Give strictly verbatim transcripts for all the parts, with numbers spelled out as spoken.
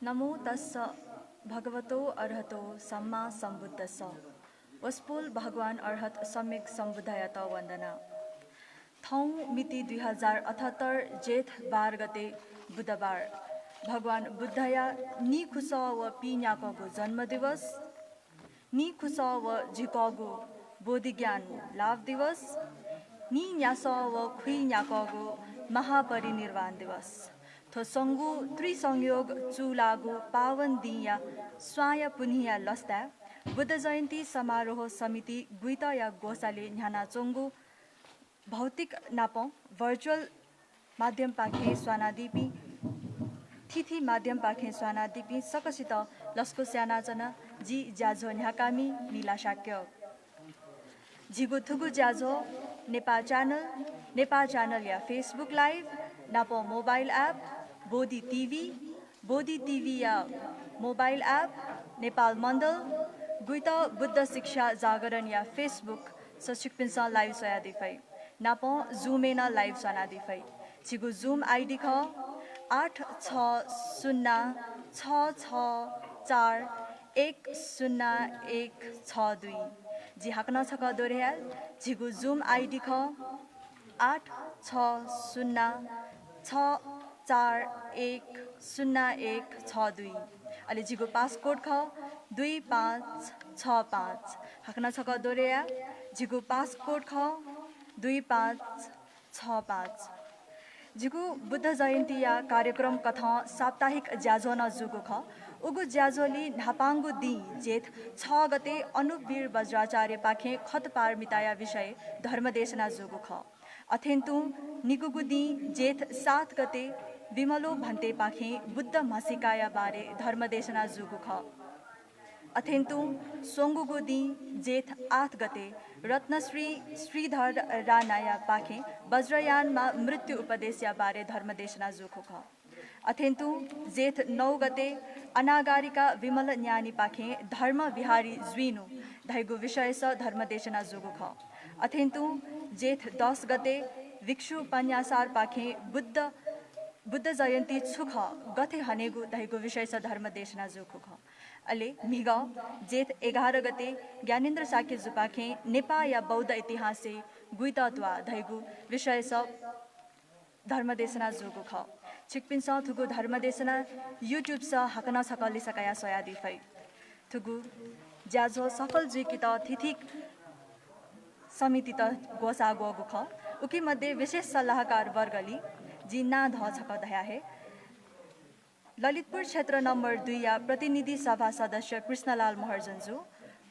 नमो तस्स भगवतो अरहतो सम्मा सम्बुद्धस्स। वसपोल भगवान अर्हत सम्यक सम्बुद्धयात वन्दना। थौं मिति दुई हजार अठहत्तर जेठ बाह्र गते बुधबार, भगवान बुद्धया नीखुसः व पीन्याकःगु जन्म दिवस, नीखुसः व झिकःगु बोधिज्ञान लाभ दिवस, नीन्यासः व खुइन्याकःगु महापरिनिर्वाण दिवस। थ्व संगु त्रिसंयोग चूलाःगु पावन दिंया स्वांया पुन्हिया लसताय् बुद्ध जयन्ती समारोह समिति गुइतया ग्वसालय् न्ह्यानाच्वंगु भौतिक नापं virtual माध्यमपाखें स्वानादीपिं, थीथी माध्यमपाखें स्वानादीपिं सकसित लसकुस यानाच्वना। जि ज्याझ्वः न्ह्याकामि मिला शाक्य। झीगु थुगु ज्याझ्वः नेपाः channel, नेपाः channel या Facebook live, नापं mobile app, बोधि TV, बोधि TV या mobile app, नेपाल मण्डल, गुइत बुद्ध शिक्षा जागरणया Facebook स छिकपिन्सं live स्वयादी फइ। नापं Zoom-य् नं live स्वानादी फइ। झीगु Zoom ID खः आठ छ शून्य छ छ चार एक शून्य एक छ दुई। जिं हाकनं छकः दोहोरे याये, झीगु Zoom ID खः आठ छ शून्य छ चार एक शून्य एक छ दुई। अले झीगु passcode खः दुई पाँच छ पाँच। हाकनं छकः दोहोरे याये, झीगु passcode खः दुई पाँच छ पाँच। झीगु बुद्ध जयन्तीया कार्यक्रम कथं साप्ताहिक ज्याझ्वः नं जूगु खः। उगु ज्याझ्वलय् न्हापांगु दिं जेठ छ गते अनुपवीर वज्राचार्यपाखें खट पारमिताया विषय धर्मदेशना जूगु खः। अथें तुं निगूगु दिं जेठ सात गते विमलो भन्तेपाखें बुद्ध म्हसीकाया बारे धर्मदेशना जूगु खः। अथें तुं स्वंगूगु दिं जेठ आठ गते रत्नश्री श्रीधर राणायापाखें वज्रयानमा मृत्यु उपदेशया बारे धर्मदेशना जूगु खः। अथें तुं जेठ नौ गते अनागारिका विमल न्यानीपाखें धर्म विहारी जुइनु धइगु विषयस धर्मदेशना जूगु खः। अथें तुं जेठ दस गते भिक्षु पन्यासारपाखें बुद्ध, बुद्ध जयन्ती छु खः, गथे हनेगु धइगु विषयस धर्मदेशना जूगु खः। अले म्हिगः जेठ एघार गते ज्ञानेन्द्र शाक्यजुपाखें नेपाःया बौद्ध इतिहासय् गुइत त्वाः धइगु विषयस धर्मदेशना जूगु खः। छिकपिन्सं थुगु धर्मदेशना YouTube स हाकनं छकः लिसा कयाः स्वयादी फइ। थुगु ज्याझ्वः सफल जुइकेत थीथी समितित ग्वसाः ग्वःगु खः। उकी मध्ये विशेष सल्लाहकार वर्गलि जिं नां धः छकः धया हे। ललितपुर क्षेत्र नम्बर दुईया प्रतिनिधि सभा सदस्य कृष्णलाल महर्जनजु,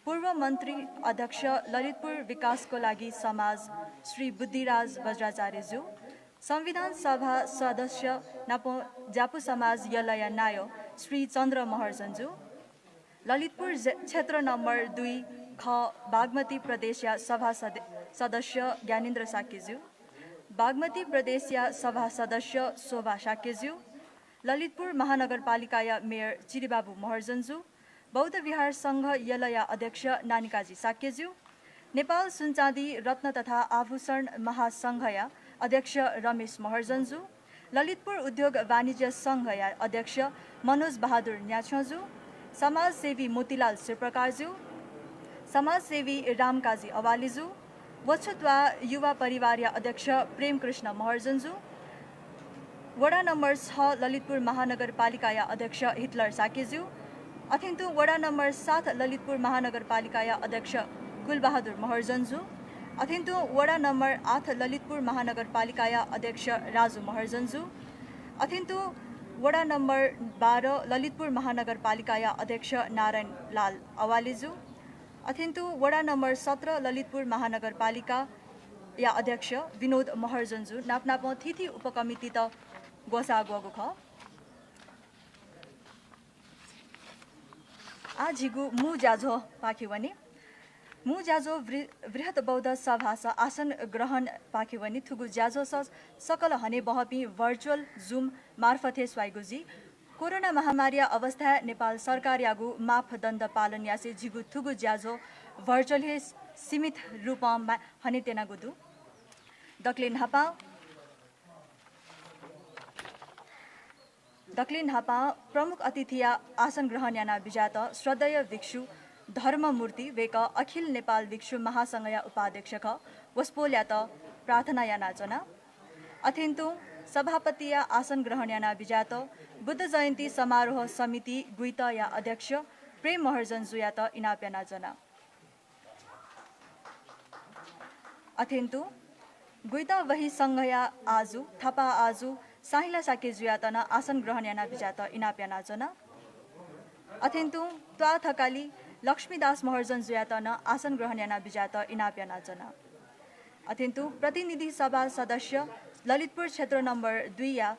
पूर्व मन्त्री अध्यक्ष ललितपुर विकासको लागि समाज श्री बुद्धिराज वज्राचार्यजु, संविधान सभा सदस्य नापं ज्यापु समाज यलया नायः श्री चन्द्र महर्जनजु, ललितपुर जे-, क्षेत्र नम्बर दुई ख बागमती प्रदेशया सभा सद-, सदस्य ज्ञानेन्द्र शाक्यजु, बागमती प्रदेशया सभा सदस्य शोभा शाक्यजु, ललितपुर महानगरपालिकाया मेयर चिरिबाबु महर्जनजु, बौद्ध विहार संघ यलया अध्यक्ष नानिकाजी शाक्यजु, नेपाल सुनचाँदी रत्न तथा आभूषण महासंघया अध्यक्ष रमेश महर्जनजु, ललितपुर उद्योग वाणिज्य संघया अध्यक्ष मनोज बहादुर न्याछ्योजु, समाजसेवी मोतीलाल श्रीप्रकारजु, समाजसेवी रामकाजी अवालीजु, वछुत्वा युवा परिवारया अध्यक्ष प्रेमकृष्ण महर्जनजु, वडा नम्बर छ ललितपुर महानगरपालिकाया अध्यक्ष हिटलर शाक्यजु, अथें तुं वडा नम्बर सात ललितपुर महानगरपालिकाया अध्यक्ष कुलबहादुर महर्जनजु, अथें तुं वडा नम्बर आठ ललितपुर महानगरपालिकाया अध्यक्ष राजु महर्जनजु, अथें तुं वडा नम्बर बाह्र ललितपुर महानगरपालिकाया अध्यक्ष नारायण लाल अवालीजु, अथें तुं वडा नम्बर सत्र ललितपुर महानगरपालिकाया अध्यक्ष विनोद महर्जनजु नापनापं थीथी उपकमिटीत ग्वसाः ग्वःगु खः। आः झीगु मू ज्याझ्वःपाखे वने। मू ज्याझ्वः वृ-, वृहत बौद्ध सभास आसन ग्रहणपाखे वने। थुगु ज्याझ्वःस सकल हनेबहःपिं virtual Zoom मार्फत हे स्वाइगु जुइ। कोरोना महामारीया अवस्थाय् नेपाल सरकारयागु मापदण्ड पालन यासें झीगु थुगु ज्याझ्वः virtual हे सीमित रूपं मा-, हनेत्यनागु दु। दकले न्हापां दकले न्हापां प्रमुख अतिथिया आसन ग्रहण याना बिज्यात श्रद्धेय भिक्षु धर्ममूर्ति, वय्‌कः अखिल नेपाल भिक्षु महासंघया उपाध्यक्ष खः, वसपोलयात प्रार्थना यानाच्वना। अथें तुं सभापतिया आसन ग्रहण याना बिज्यात बुद्ध जयन्ती समारोह समिति गुइतया अध्यक्ष प्रेम महर्जन जुयात इनाप यानाच्वना। अथें तुं गुइता वही संघया आजु, थापा आजु, साहिला शाक्य जुयात नं आसन ग्रहण याना बिज्यात इनाप यानाच्वना। अथें तुं त्वाः थकालि लक्ष्मीदास महर्जन जुयात नं आसन ग्रहण याना बिज्यात इनाप यानाच्वना। अथें तुं प्रतिनिधि सभा सदस्य ललितपुर क्षेत्र नम्बर दुईया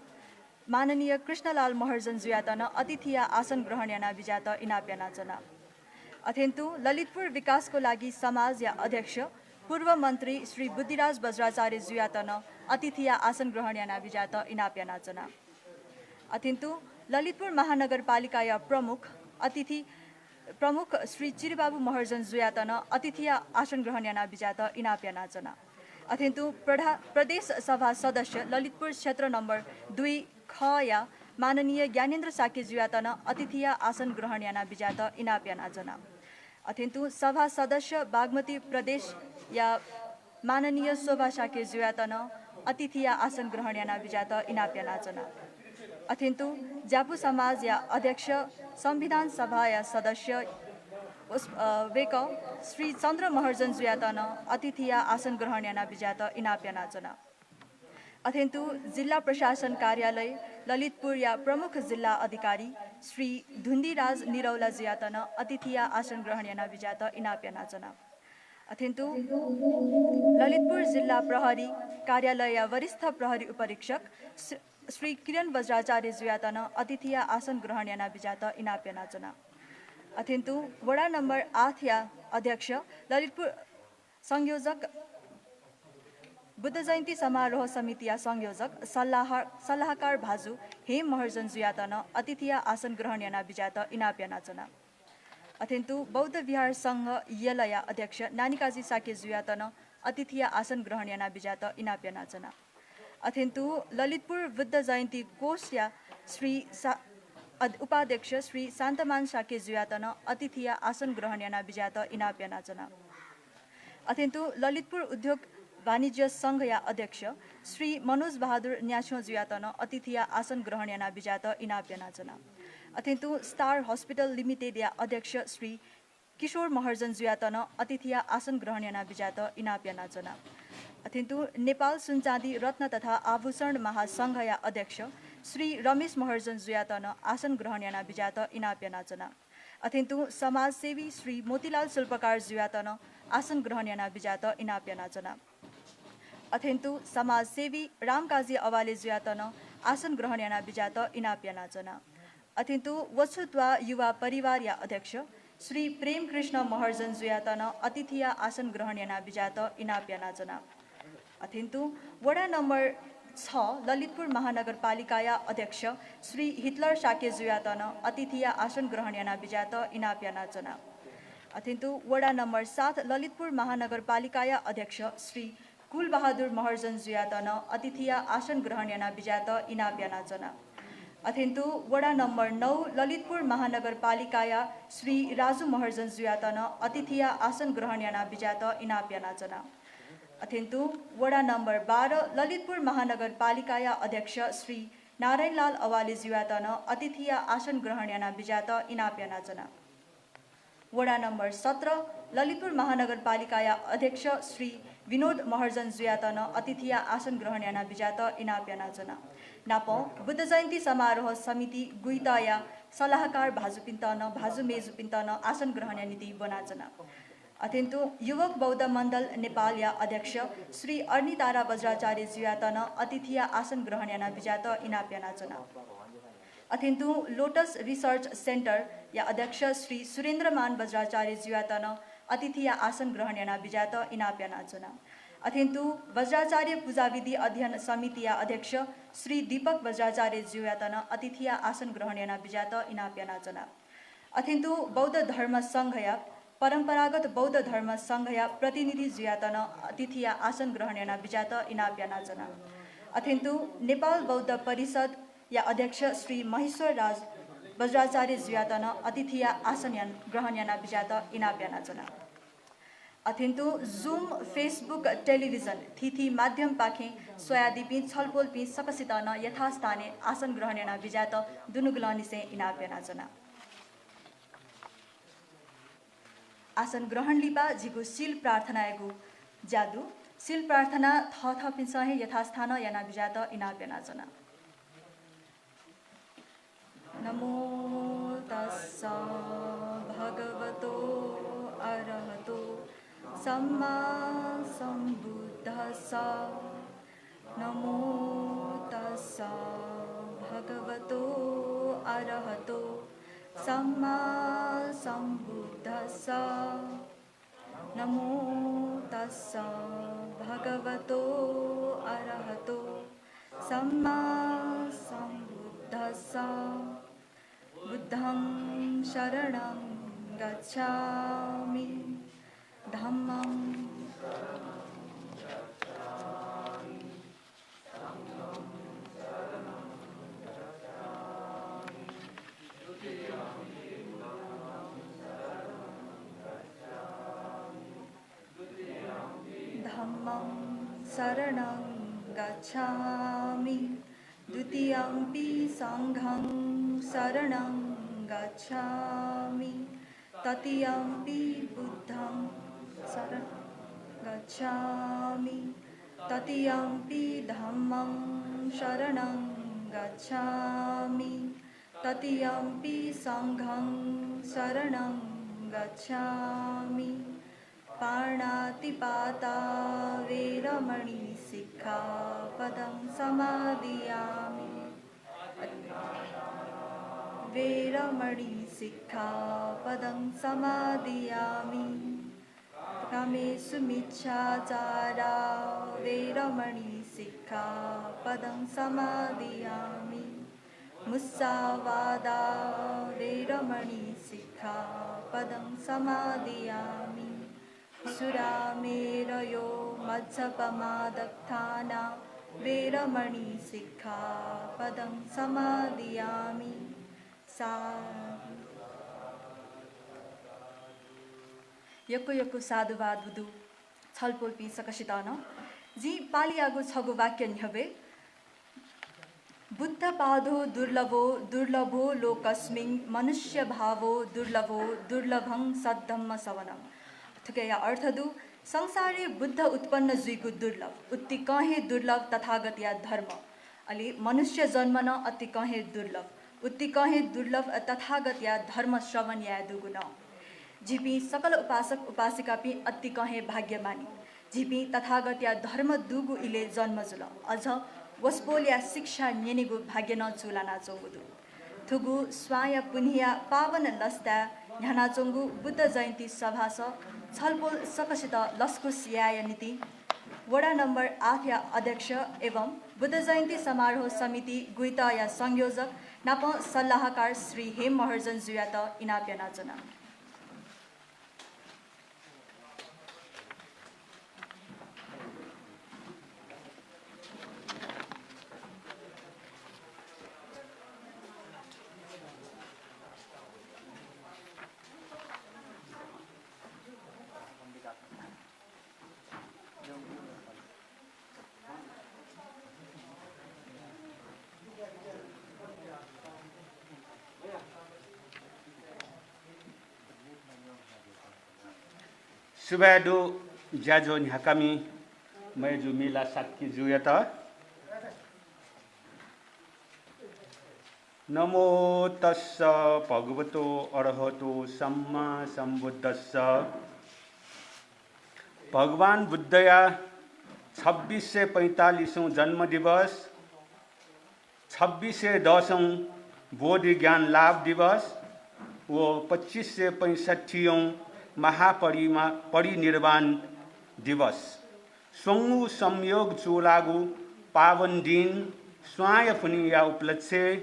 माननीय कृष्णलाल महर्जन जुयात नं अतिथिया आसन ग्रहण याना बिज्यात इनाप यानाच्वना। अथें तुं ललितपुर विकासको लागि समाजया अध्यक्ष पूर्व मन्त्री श्री बुद्धिराज बज्राचार्य जुयात नं अतिथिया आसन ग्रहण याना बिज्यात इनाप यानाच्वना। अथें तुं ललितपुर महानगरपालिकाया प्रमुख अतिथि, प्रमुख श्री चिरिबाबु महर्जन जुयात नं अतिथिया आसन ग्रहण याना बिज्यात इनाप यानाच्वना। अथें तुं प्रधा-, प्रदेश सभा सदस्य ललितपुर क्षेत्र नम्बर दुई खया माननीय ज्ञानेन्द्र शाक्य जुयात नं अतिथिया आसन ग्रहण याना बिज्यात इनाप यानाच्वना। अथें तुं सभा सदस्य बागमती प्रदेशया माननीय शोभा शाक्य जुयात नं अतिथिया आसन ग्रहण याना बिज्यात इनाप यानाच्वना। अथें तुं ज्यापु समाजया अध्यक्ष, संविधान सभाया सदस्य, उस-, अ, वय्‌कः श्री चन्द्र महर्जन जुयात नं अतिथिया आसन ग्रहण याना बिज्यात इनाप यानाच्वना। अथें तुं जिल्ला प्रशासन कार्यालय ललितपुरया प्रमुख जिल्ला अधिकारी श्री धुन्दिराज निरौला जुयात नं अतिथिया आसन ग्रहण याना बिज्यात इनाप यानाच्वना। अथें तुं ललितपुर जिल्ला प्रहरी कार्यालयया वरिष्ठ प्रहरी उपरीक्षक श्री, श्री किरण बज्राचार्य जुयात नं अतिथिया आसन ग्रहण याना बिज्यात इनाप यानाच्वना। अथें तुं वडा नम्बर आठया अध्यक्ष ललितपुर संयोजक, बुद्ध जयन्ती समारोह समितिया संयोजक सल्लाह-, सल्लाहकार भाजु हेम महर्जन जुयात नं अतिथिया आसन ग्रहण याना बिज्यात इनाप यानाच्वना। अथें तुं बौद्ध विहार संघ यलया अध्यक्ष नानीकाजी शाक्य जुयात नं अतिथिया आसन ग्रहण याना बिज्यात इनाप यानाच्वना। अथें तुं ललितपुर बुद्ध जयन्ती कोषया श्री सा-, अध-, उपाध्यक्ष श्री शान्तमान शाक्य जुयात नं अतिथिया आसन ग्रहण याना बिज्यात इनाप यानाच्वना। अथें तुं ललितपुर उद्योग वाणिज्य संघया अध्यक्ष श्री मनोज बहादुर न्याछ्यं जुयात नं अतिथिया आसन ग्रहण याना बिज्यात इनाप यानाच्वना। अथें तुं स्टार हस्पिटल लिमिटेडया अध्यक्ष श्री किशोर महर्जन जुयात नं अतिथिया आसन ग्रहण याना बिज्यात इनाप यानाच्वना। अथें तुं नेपाल सुनचाँदी रत्न तथा आभूषण महासंघया अध्यक्ष श्री रमेश महर्जन जुयात नं आसन ग्रहण याना बिज्यात इनाप यानाच्वना। अथें तुं समाजसेवी श्री मोतीलाल शिल्पकार जुयात नं आसन ग्रहण याना बिज्यात इनाप यानाच्वना। अथें तुं समाजसेवी रामकाजी अवाले जुयात नं आसन ग्रहण याना बिज्यात इनाप यानाच्वना। अथें तुं वछु त्वाः युवा परिवारया अध्यक्ष श्री प्रेमकृष्ण महर्जन जुयात नं अतिथिया आसन ग्रहण याना बिज्यात इनाप यानाच्वना। अथें तुं वडा नम्बर छ ललितपुर महानगरपालिकाया अध्यक्ष श्री हिटलर शाक्य जुयात नं अतिथिया आसन ग्रहण याना बिज्यात इनाप यानाच्वना। अथें तुं वडा नम्बर सात ललितपुर महानगरपालिकाया अध्यक्ष श्री कुलबहादुर महर्जन जुयात नं अतिथिया आसन ग्रहण याना बिज्यात इनाप यानाच्वना। अथें तुं वडा नम्बर नौ ललितपुर महानगरपालिकाया श्री राजु महर्जन जुयात नं अतिथिया आसन ग्रहण याना बिज्यात इनाप यानाच्वना। अथें तुं वडा नम्बर बाह्र ललितपुर महानगरपालिकाया अध्यक्ष श्री नारायणलाल अवाले जुयात नं अतिथिया आसन ग्रहण याना बिज्यात इनाप यानाच्वना। वडा नम्बर सत्र ललितपुर महानगरपालिकाया अध्यक्ष श्री विनोद महर्जन जुयात नं अतिथिया आसन ग्रहण याना बिज्यात इनाप यानाच्वना। नापं बुद्ध जयन्ती समारोह समिति गुइतया सल्लाहकार भाजुपिन्त नं, भाजु मेजुपिन्त नं आसन ग्रहणया निंतिं ब्वनाच्वना। अथें तुं युवक बौद्ध मण्डल नेपालया अध्यक्ष श्री अग्नितारा बज्राचार्य जुयात नं अतिथिया आसन ग्रहण याना बिज्यात इनाप यानाच्वना। अथें तुं लोटस रिसर्च सेन्टरया अध्यक्ष श्री सुरेन्द्रमान बज्राचार्य जुयात नं अतिथिया आसन ग्रहण याना बिज्यात इनाप यानाच्वना। अथें तुं बज्राचार्य पूजाविधि अध्ययन समितिया अध्यक्ष श्री दीपक बज्राचार्य जुयात नं अतिथिया आसन ग्रहण याना बिज्यात इनाप यानाच्वना। अथें तुं बौद्ध धर्म संघया, परम्परागत बौद्ध धर्म संघया प्रतिनिधि जुयात नं अतिथिया आसन ग्रहण याना बिज्यात इनाप यानाच्वना। अथें तुं नेपाल बौद्ध परिषद या अध्यक्ष श्री महेश्वर राज वज्राचार्य जुयात नं अतिथिया आसन यान-, ग्रहण याना बिज्यात इनाप यानाच्वना। अथें तुं Zoom, Facebook, television थीथी माध्यमपाखें स्वयादीपिं छलपोलपिं सकसित नं यथास्थाने आसन ग्रहण याना बिज्यात दुनुगलंनिसें इनाप यानाच्वना। आसन ग्रहण लिपा झीगु शील प्रार्थनायागु ज्या दु। शील प्रार्थना थःथःपिन्सं हे यथास्थानं याना बिज्यात इनाप यानाच्वना। नमो तस्स भगवतो अरहतो सम्मा सम्बुद्धस्स। नमो तस्स भगवतो अरहतो सम्मा सम्बुद्धस्स। नमो तस्स भगवतो अरहतो सम्मा सम्बुद्धस्स। बुद्धं शरणं गच्छामि। धम्मं धम्मं शरणं गच्छामि। द्वितीयम्पि संघं शरणं गच्छामि। ततियम्पि बुद्धं शरणं गच्छामि। ततियम्पि धम्मं शरणं गच्छामि। ततियम्पि संघं शरणं गच्छामि। पाणातिपाता वेरमणि सिक्खापदं समादियामि। वेरमणि सिक्खापदं समादियामि। कामेसु मिच्छाचारा वेरमणि सिक्खापदं समादियामि। मुस्सावादा वेरमणि सिक्खापदं समादियामि। सुरामेरयो मज्जपमादट्ठाना वेरमणि सिक्खापदं समादियामि। साधु। यक्व यक्व साधुवाद दु छलपोलपिं सकसितं नं। जिं पालियागु छगू वाक्य न्ह्यब्वये। बुद्धपादो दुर्लभो दुर्लभो लोकस्मिं मनुष्यभावो दुर्लभो दुर्लभं सद्धम्मसवनं। थुकिया अर्थ दु, संसारय् बुद्ध उत्पन्न जुइगु दुर्लभ, उत्तिकं हे दुर्लभ तथागतया धर्म। अले मनुष्य जन्म नं अतिकं हे दुर्लभ, उत्तिकं हे दुर्लभ तथागतया धर्म श्रवण याये दुगु नं। झीपिं सकल उपासक उपासिकापिं अतिकं हे भाग्यमानी। झीपिं तथागतया धर्म दुगु इलय् जन्म जुल। अझ वसपोलया शिक्षा न्यनेगु भाग्य नं चूलानाच्वंगु दु। थुगु स्वांया पुन्हिया पावन लसताय् न्ह्यानाच्वंगु बुद्ध जयन्ती सभास छलपोल सकसित लसकुस यायेया निंतिं वडा नम्बर आठया अध्यक्ष एवं बुद्ध जयन्ती समारोह समिति गुइतःया संयोजक नापं सल्लाहकार श्री हेम महर्जन जुयात इनाप यानाच्वना। सुभाय् दु ज्याझ्वः न्ह्याकामि मय्जु मिला शाक्यजुयात। नमो तस्स भगवतो अरहतो सम्मा सम्बुद्धस्स। भगवान बुद्धया छब्बिस सय पैंतालिसौँ जन्म दिवस, छब्बिस सय दसौँ बोधि ज्ञान लाभ दिवस व पच्चिस सय पैंसठ्ठीयौँ महापरिमा-, परिनिर्वाण दिवस। स्वंगू संयोग चूलाःगु पावन दिं स्वांया पुन्हिया उपलक्ष्यय्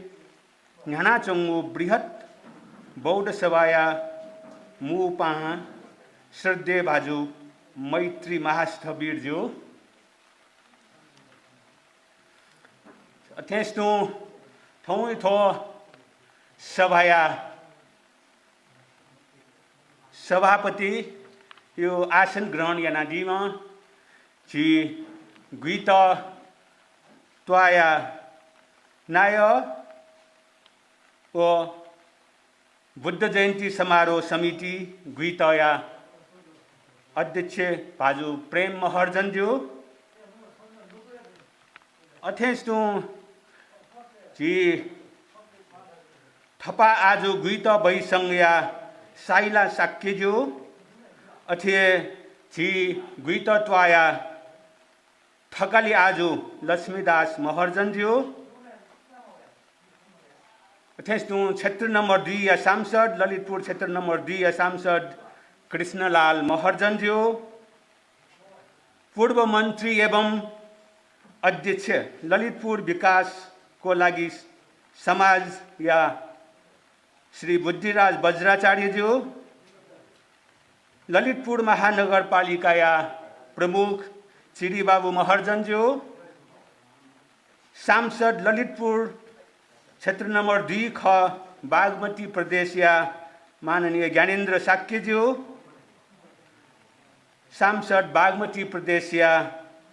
न्ह्यानाच्वंगु बृहत् बौद्ध सभाया मू पाहां श्रद्धेय भाजु मैत्री महास्थविरजु, अथेंस तुं थौं थ्व सभाया सभापतियो आसन ग्रहण यानादीम्ह झी गुइत त्वाःया नायः व बुद्ध जयन्ती समारोह समिति गुइतया अध्यक्ष भाजु प्रेम महर्जनज्यू, अथें तुं झी थपा आजु गुइत बहिसंघया साइला शाक्यज्यू, अथे झी गुइत त्वाःया थकालि आजु लक्ष्मीदास महर्जनज्यू, अथें तुं क्षेत्र नम्बर दुईया सांसद, ललितपुर क्षेत्र नम्बर दुईया सांसद कृष्णलाल महर्जनज्यू, पूर्व मन्त्री एवं अध्यक्ष ललितपुर विकासको लागि समाजया श्री बुद्धिराज वज्राचार्यज्यू, ललितपुर महानगरपालिकाया प्रमुख चिरीबाबु महर्जनज्यू, सांसद ललितपुर क्षेत्र नम्बर दुई ख बागमती प्रदेशया माननीय ज्ञानेन्द्र शाक्यज्यू, सांसद बागमती प्रदेशया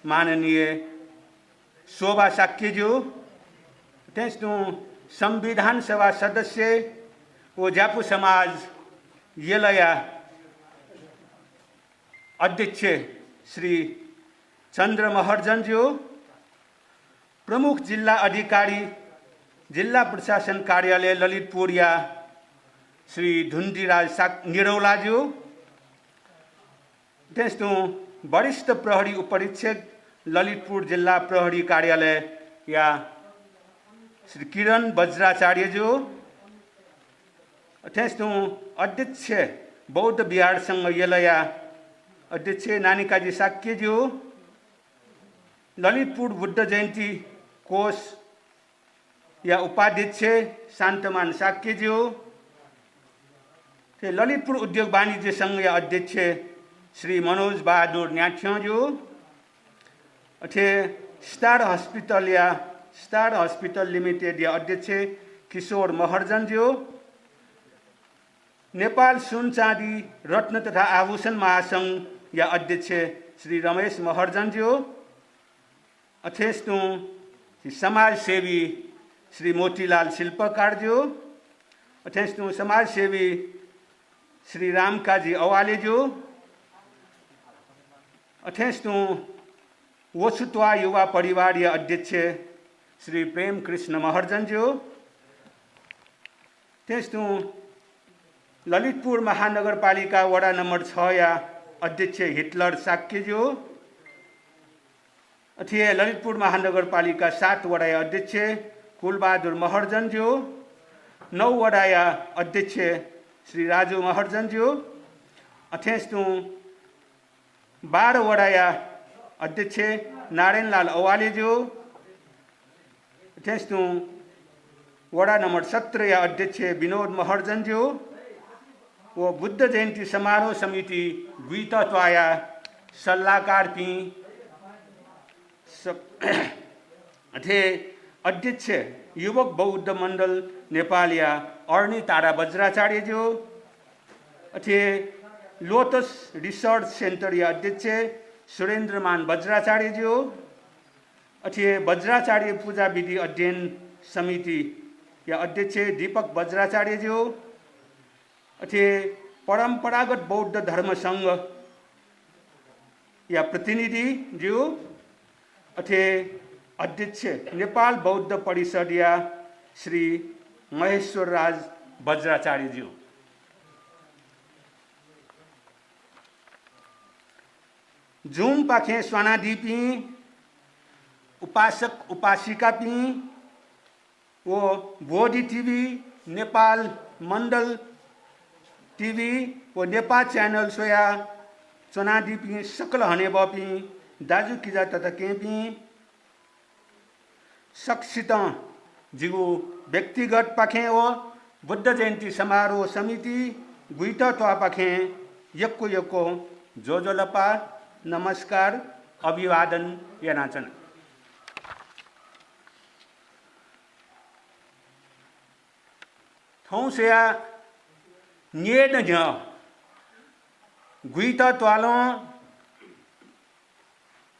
माननीय शोभा शाक्यज्यू, अथें तुं संविधान सभा सदस्य व ज्यापु समाज यलया अध्यक्ष श्री चन्द्र महर्जनज्यू, प्रमुख जिल्ला अधिकारी, जिल्ला प्रशासन कार्यालय ललितपुरया श्री धुन्धुराज शाक-, निरौलाज्यू, अथें तुं वरिष्ठ प्रहरी उपरीक्षक ललितपुर जिल्ला प्रहरी कार्यालयया श्री किरण वज्राचार्यज्यू, अथें तुं अध्यक्ष बौद्ध विहार संघ यलया अध्यक्ष नानीकाजी शाक्यज्यू, ललितपुर बुद्ध जयन्ती कोषया उपाध्यक्ष शान्तमान शाक्यज्यू, ललितपुर उद्योग वाणिज्य संघया अध्यक्ष श्री मनोज बहादुर न्याथ्यंज्यू, अथे स्टार हस्पिटलया, स्टार हस्पिटल लिमिटेडया अध्यक्ष किशोर महर्जनज्यू, नेपाल सुन चाँदी रत्न तथा आभूषण महासंघया अध्यक्ष श्री रमेश महर्जनज्यू, अथें तुं समाजसेवी श्री मोतीलाल शिल्पकारज्यू, अथें तुं समाजसेवी श्री रामकाजी अवालेज्यू, अथें तुं वसुत्वा युवा परिवारया अध्यक्ष श्री प्रेमकृष्ण महर्जनज्यू, अथें तुं ललितपुर महानगरपालिका वडा नम्बर छया अध्यक्ष हिटलर शाक्यज्यू, अथे हे ललितपुर महानगरपालिका सात वडाया अध्यक्ष कुलबहादुर महर्जनज्यू, नौ वडाया अध्यक्ष श्री राजु महर्जनज्यू, अथें तुं बाह्र वडाया अध्यक्ष नारायणलाल अवालेज्यू, अथें तुं वडा नम्बर सत्रया अध्यक्ष विनोद महर्जनज्यू व बुद्ध जयन्ती समारोह समिति गुइत त्वाःया सल्लाहकारपिं, स-, अथे अध्यक्ष युवक बौद्ध मण्डल नेपालया अर्नी तारा वज्राचार्यज्यू, अथे लोटस रिसर्च सेन्टरया अध्यक्ष सुरेन्द्रमान वज्राचार्यज्यू, अथे वज्राचार्य पूजा विधि अध्ययन समितिया अध्यक्ष दीपक वज्राचार्यज्यू, अथे परम्परागत बौद्ध धर्म संघया प्रतिनिधिज्यू, अथे अध्यक्ष नेपाल बौद्ध परिषदया श्री महेश्वरराज वज्राचार्यज्यू। Zoom पाखें स्वानादीपिं उपासक उपासिकापिं व बोधि टिभी, नेपाल मण्डल टिभी व नेपाल च्यानल स्वया च्वनादीपिं सकल हनेबहःपिं दाजुकिजा तताकेहेँपिं, सकसितं जिगु व्यक्तिगत पाखें व बुद्ध जयन्ती समारोह समिति गुइत त्वाःपाखें यक्व यक्व ज्वजलपा, नमस्कार, अभिवादन यानाच्वना। थौं स्वयाः न्यय्दँ न्ह्यः गुइत त्वालं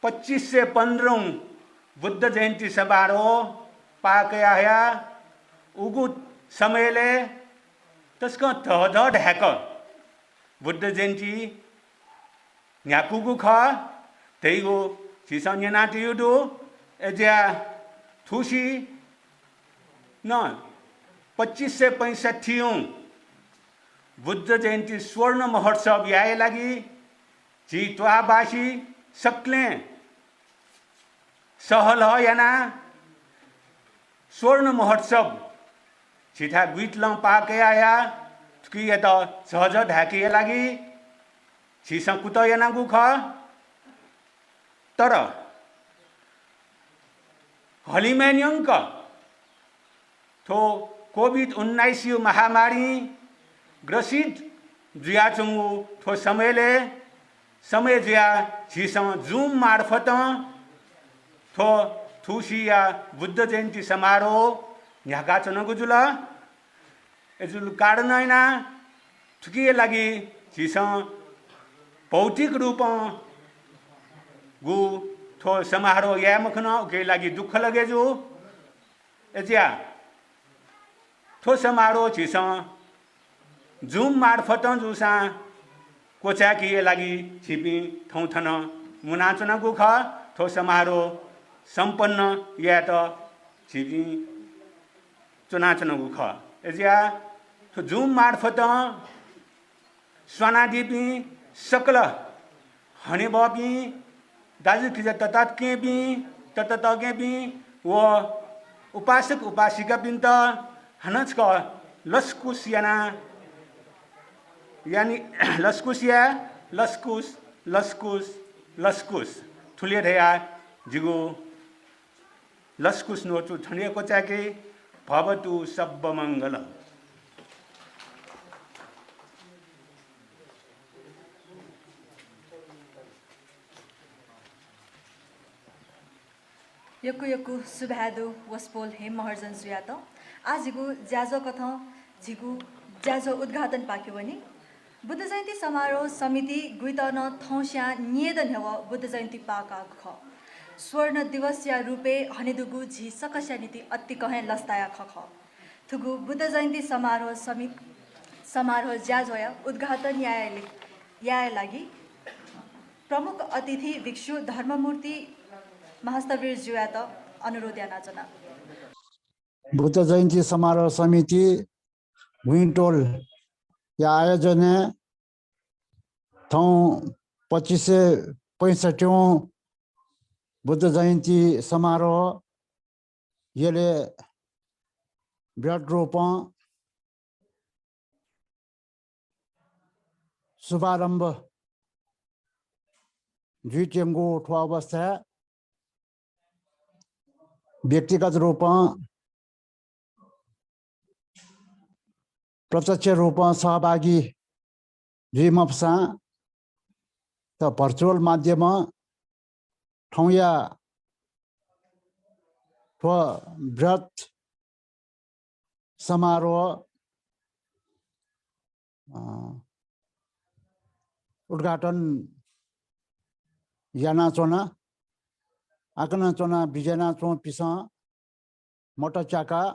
पच्चिस सय पन्ध्रौं बुद्ध जयन्ती समारोह पाः कयाहया उगु समयलय् तसकं धःधः धाय्क बुद्ध जयन्ती न्ह्याकूगु खः धइगु झीसं न्यनातयागु दु। अय्जुया थुसी नं पच्चिस सय पैंसठ्ठीयौं बुद्ध जयन्ती स्वर्ण महोत्सव याये लागि झी त्वाःबासी सकलें सहलह यानाः स्वर्ण महोत्सव झीथाय् गुइतलं पाः कयाहया थुकियात झःझः धाय्केया लागि झीसं कुतः यानागु खः। तर हलिमय् न्यंक थ्व कोभिड उन्नाइसया महामारीं ग्रसित जुयाच्वंगु थ्व समयलय् समय जुयाः झीसं Zoom मार्फतं थ्व थुसीया बुद्ध जयन्ती समारोह न्ह्याकाच्वनागु जुल। अय्जुया कारणं यानाः थुकिया लागि झीसं भौतिक रूपं गु थ्व समारोह याये मखन, उकिया लागि दुःख लगे जू। अय्जुया थ्व समारोह झीसं Zoom मार्फतं जूसां क्वचाय्केया लागि झीपिं थौं थन मुनाच्वनागु खः। थ्व समारोह सम्पन्न यायेत झीपिं च्वनाच्वनागु खः। अय्जुया थ्व Zoom मार्फतं स्वानादीपिं सकल हनेबहःपिं दाजुकिजा तताकेहेँपिं, तताकेहेँपिं व उपासक उपासिकापिन्त हानं छकः लसकुस याना, यानि, लसकुस या, लसकुस, लसकुस, लसकुस। थुलि धयाः जिगु लसकुस न्वचु थन हे क्वचाय्के। भवतु सब्ब मङ्गलम्। यक्व यक्व सुभाय् दु वसपोल हेम महर्जन जुयात। आः झीगु ज्याझ्वः कथं झीगु ज्याझ्वः उद्घाटन पाखे वनी। बुद्ध जयन्ती समारोह समिति गुइत नं थौंस्यां न्यय्दँ न्ह्यः बुद्ध जयन्ती पाः काःगु खः। स्वर्ण दिवसया रूपय् हनेदुगु झी सकस्या निंतिं अतिकं हे लसताया खँ खः। थुगु बुद्ध जयन्ती समारोह समि-, समारोह ज्याझ्वःया उद्घाटन याये, याये लागि प्रमुख अतिथि भिक्षु धर्ममूर्ति महास्थविर ज्यूयात अनुरोध यानाच्वना। बुद्ध जयन्ती समारोह समिति भुइँटोलया आयोजनय् थौं पच्चिस सय पैंसठ्ठीयौं बुद्ध जयन्ती समारोह यलय् बृहत् रूपं शुभारम्भ जुइत्यंगु थ्व अवस्थाय् व्यक्तिगत रूपं प्रत्यक्ष रूपं सहभागी जुइ मफुसां त virtual माध्यमं थौंया थ्व बृहत् समारोह, अ, उद्घाटन यानाच्वना। आकनं च्वना बिज्यानाच्वंपिसं मत च्याकाः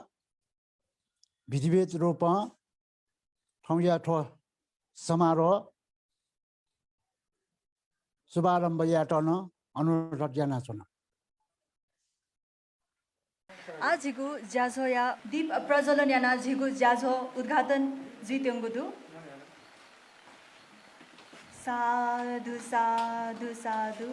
विधिवत रूपं थौंया थ्व समारोह शुभारम्भ यायेत नं अनुरोध यानाच्वना। आः झीगु ज्याझ्वःया दीप प्रज्वलन यानाः झीगु ज्याझ्वः उद्घाटन जुइत्यंगु दु। साधु, साधु, साधु।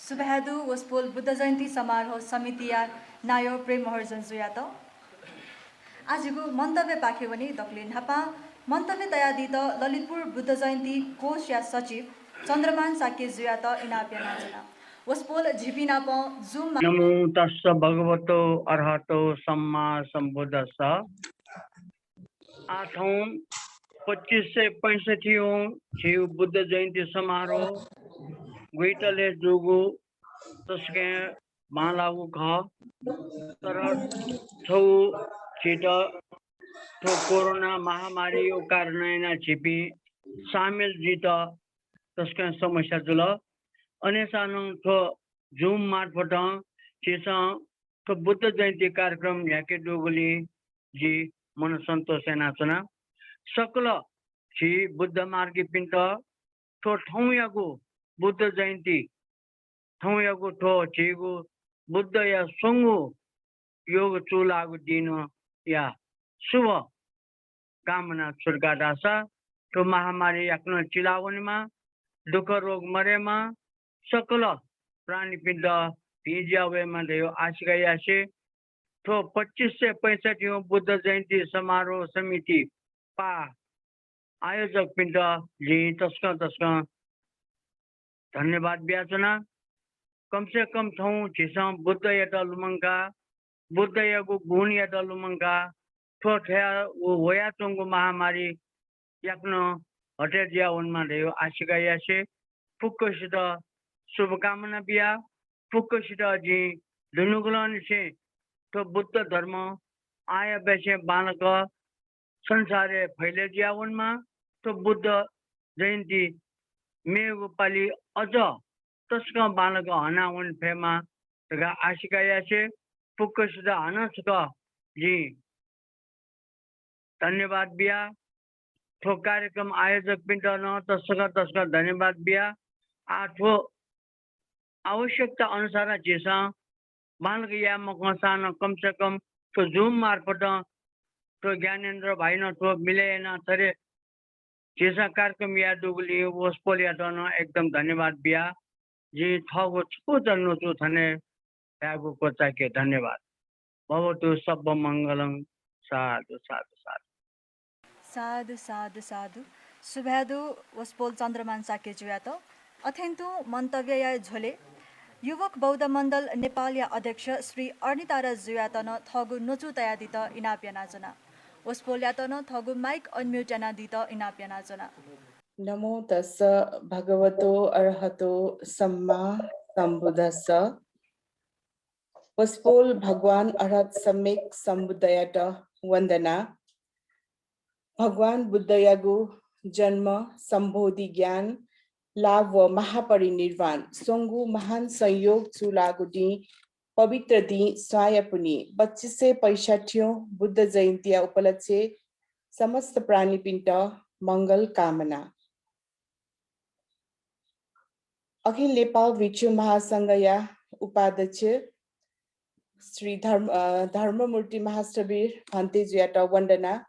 सुभाय् दु वसपोल बुद्ध जयन्ती समारोह समितिया नायः प्रेम महर्जन जुयात। आः झीगु मन्तव्य पाखे वनी। दकलय् न्हापां मन्तव्य तयादीत ललितपुर बुद्ध जयन्ती कोषया सचिव चन्द्रमान शाक्यजुयात इनाप यानाच्वना। वसपोल झीपिं नाप Zoom मा नमो तस्स भगवतो अरहतो सम्मा सम्बुद्धस्स। आः थौं पच्चिस सय पैंसठ्ठीयौं झीगु बुद्ध जयन्ती समारोह गुइतलय् जूगु तसकं बांलाःगु खः। तर थ्व झीत थ्व कोरोना महामारीया कारणं यानाः झीपिं सामेल जुइत तसकं समस्या जुल। अय्सां नं थ्व Zoom मार्फतं झीसं थ्व बुद्ध जयन्ती कार्यक्रम न्ह्याके दुगुलिं जि मन सन्तोष यानाच्वना। सकल झी बुद्ध मार्गीपिन्त थ्व थौंयागु बुद्ध जयन्ती, थौंयागु थ्व झीगु बुद्धया स्वंगू योग चूलाःगु दिनया शुभ कामना छुर्का धाःसा थ्व महामारी याकनं चिला वनेमा, दुःख रोग मदयेमा, सकल प्राणीपिन्त भिं जुया वयेमा धयागु आशिका यासें थ्व पच्चिस सय पैंसठ्ठीयौं बुद्ध जयन्ती समारोह समिति पाः आयोजकपिन्त जिं तसकं तसकं धन्यवाद बियाच्वना। कम से कम थौं झीसं बुद्धयात लुमंकाः, बुद्धयागु गुणयात लुमंकाः थ्व थ्वया व वयाच्वंगु महामारी याकनं हटे जुया वनेमा धयागु आशिका यासें फुक्कसित शुभकामना बिया, फुक्कसित जिं दुनुगलंनिसें थ्व बुद्ध धर्म आःयाबय्सें बांलाक संसारय् फैले जुया वनेमा, थ्व बुद्ध जयन्ती मेगु पालि अझ तसकं बांलाक हना वने फयेमा धकाः आशिका यासें फुक्कसित हानं छकः जिं धन्यवाद बिया। थ्व कार्यक्रम आयोजकपिन्त नं तसकं तसकं धन्यवाद बिया। आः थ्व आवश्यकता अनुसार झीसं बांलाक याये मखंसां नं कम से कम थ्व Zoom मार्फतं थ्व ज्ञानेन्द्र भाइनं थ्व मिले यानाः थथे झीसं कार्यक्रम याये दुगुलिं वसपोलयात नं एकदम धन्यवाद बिया। जिं थःगु छकूचा न्वचु थन हे धायेगु क्वचाय्के। धन्यवाद। भवतु सब्ब मंगलं। साधु, साधु, साधु। साधु, साधु, साधु। सुभाय् दु वसपोल चन्द्रमान शाक्यजुयात। अथें तुं मन्तव्यया झ्वलय् युवक बौद्ध मण्डल नेपालया अध्यक्ष श्री अरिताराजुयात नं थःगु न्वचु तयादीत इनाप यानाच्वना। वसपोलयात नं थःगु mic unmute यानादीत इनाप यानाच्वना। नमो तस्स भगवतो अरहतो सम्मा सम्बुद्धस्स। वसपोल भगवान अरहत सम्यक सम्बुद्धयात वन्दना। भगवान बुद्धयागु जन्म, सम्बोधि ज्ञान लाभ व महापरिनिर्वाण स्वंगू महान संयोग चूलाःगु दिं, पवित्र दिं स्वांया पुन्हि पच्चिस सय पैंसठ्ठीयौं बुद्ध जयन्तीया उपलक्ष्यय् समस्त प्राणीपिन्त मंगल कामना। अखिल नेपाल भिक्षु महासंघया उपाध्यक्ष श्री धर्म, अ, धर्ममूर्ति महास्थविर भन्तेजुयात वन्दना।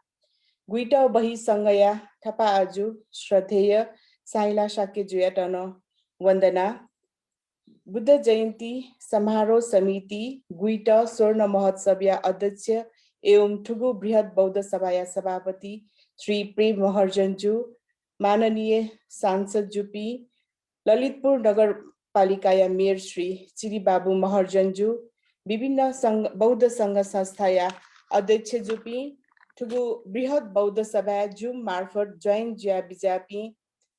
गुइतः बहिसंघया थपा आजु श्रद्धेय साइला शाक्यजुयात नं वन्दना। बुद्ध जयन्ती समारोह समिति गुइतः स्वर्ण महोत्सवया अध्यक्ष एवं थुगु बृहत् बौद्ध सभाया सभापति श्री प्रेम महर्जनजु, माननीय सांसदजुपिं, ललितपुर नगरपालिकाया मेयर श्री चिरिबाबु महर्जनजु, विभिन्न संघ, बौद्ध संघ संस्थाया अध्यक्षजुपिं, थुगु बृहत् बौद्ध सभाय् Zoom मार्फत join जुया बिज्यापिं,